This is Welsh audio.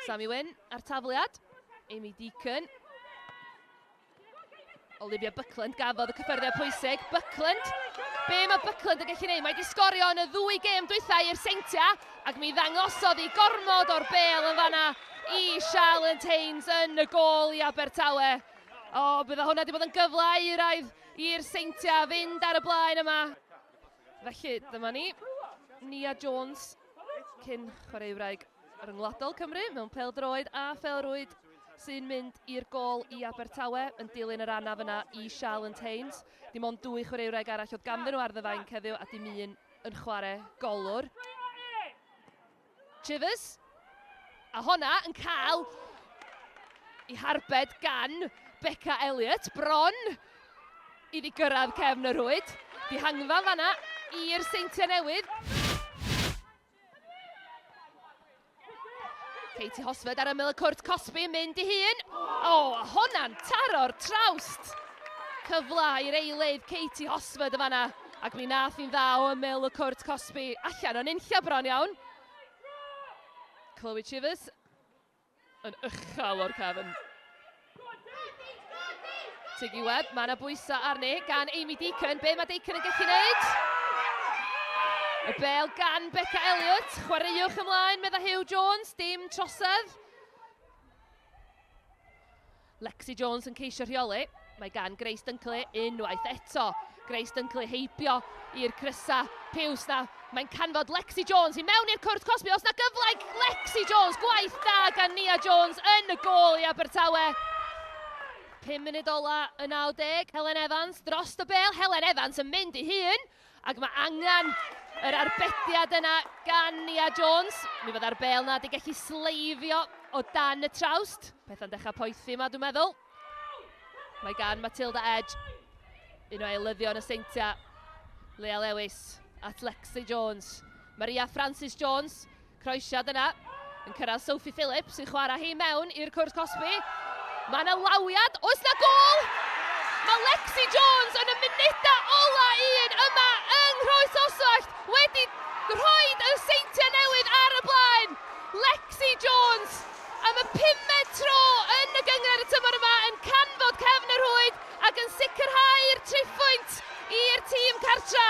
Sammy Wynn a'r tafliad. Amy Deacon. Olivia Buckland gafodd y cyffyrddiad pwysig. Buckland. Be mae Buckland yn gallu gwneud? Mae wedi sgorio yn y ddwy gêm dwytha i'r Seintiau ac mi ddangosodd i gormod o'r bêl yn fanna i Charlotte Haynes yn y gôl i Abertawe. O, bydde hwnna wedi bod yn gyfle euraidd i'r Seintiau fynd ar y blaen yma. Felly, dyma ni. Nia Jones, cyn chwaraewraig ryngwladol Cymru mewn pêl-droed a phêl-rwyd sy'n mynd i'r gôl i Abertawe yn dilyn yr anaf yna i Charlotte Haynes. Dim ond dwy chwaraewraig arall oedd ganddyn nhw ar y fainc heddiw a dim un yn chwarae golwr. Chivers. A honna yn cael ei harbed gan Becca Elliott. Bron iddi gyrraedd cefn y rhwyd. Dihangfa fanna i'r Seintiau Newydd. Katie Hosford ar ymyl y cwrt cosbi yn mynd i hun. O, a honna'n taro'r trawst. Cyfle i'r eilydd Katie Hosford y fanna. Ac mi nath hi'n dda o ymyl y cwrt cosbi. Allan o'n unlla bron iawn. Chloe Chivers yn uchel o'r cefn. Tiggy Webb, mae yna bwysau arni gan Amy Deacon. Be mae Deacon yn gallu gwneud? Y bel gan Becca Elliott. Chwaraewch ymlaen, medda Hugh Jones. Dim trosedd. Lexi Jones yn ceisio rheoli. Mae gan Grace Dunkley unwaith eto. Grace Dunkley heibio i'r crysa piws na. Mae'n canfod Lexi Jones i mewn i'r cwrt cosbi. Os na gyfle i Lexi Jones, gwaith da gan Nia Jones yn y gôl i Abertawe. 5 munud ola y 90. Helen Evans dros y bel. Helen Evans yn mynd i hun. Ac mae angen yr arbediad yna gan Nia Jones. Mi fydda'r bel na di gallu sleifio o dan y trawst. Pethau'n dechrau poethi yma, dwi'n meddwl. Mae gan Matilda Edge, un o eilyddion y Seintiau, Leah Lewis at Lexi Jones. Maria Francis Jones, croesiad yna, yn cyrraedd Sophie Phillips sy'n chwarae hi mewn i'r cwrt cosbi. Mae yna lawiad, oes na gôl? Mae Lexi Jones yn y munudau ola un yma yng Nghroesoswallt wedi rhoi y Seintiau Newydd ar y blaen. Lexi Jones am y pumed tro yn y gynghrair y tymor yma yn canfod cefn y rhwyd ac yn sicrhau'r triphwynt i'r tîm cartra.